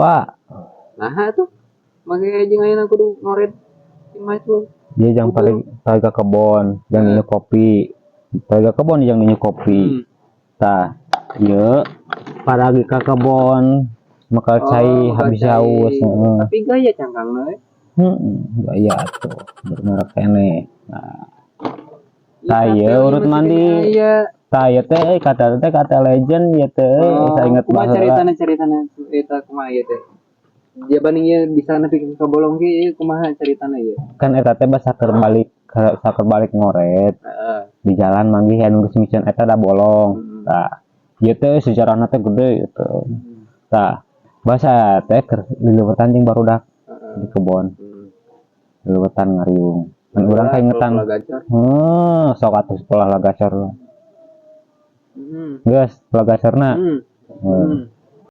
Loba. Nah tuh make jeung ayeuna kudu ngoret imah itu. Dia jang pare pare ka kebon, jang nginum kopi. Pare ka kebon jang nginum kopi. Tah, ieu paragi ka kebon makal cai Oh, habis cai. Haus, heeh. Tapi gaya cangkangna we. Heeh, gaya tuh bener keneh. Nah, tah ieu urut mandi. Iya. Tah, ieu teh euy, kata teh kata legend ieu teh euy, Oh, saya inget kumaha baheula. Caritana caritana eta kumaha ieu teh? Dia banding ieu bisa nepi ka bolong ge ieu kumaha caritana ieu? Kan eta teh basa keur balik, saker balik ngoret di jalan manggih anu geus miceun eta da bolong. Tah, ieu teh sejarahna teh gede gitu. Tah, basa teh keur liliwetan jeung barudak di kebon, liliwetan ngariung. Kan urang kaingetan. Bola gacor. Heuh, sok atuh sekolah lah gacor. Geus, sekolah gacorna. Heuh.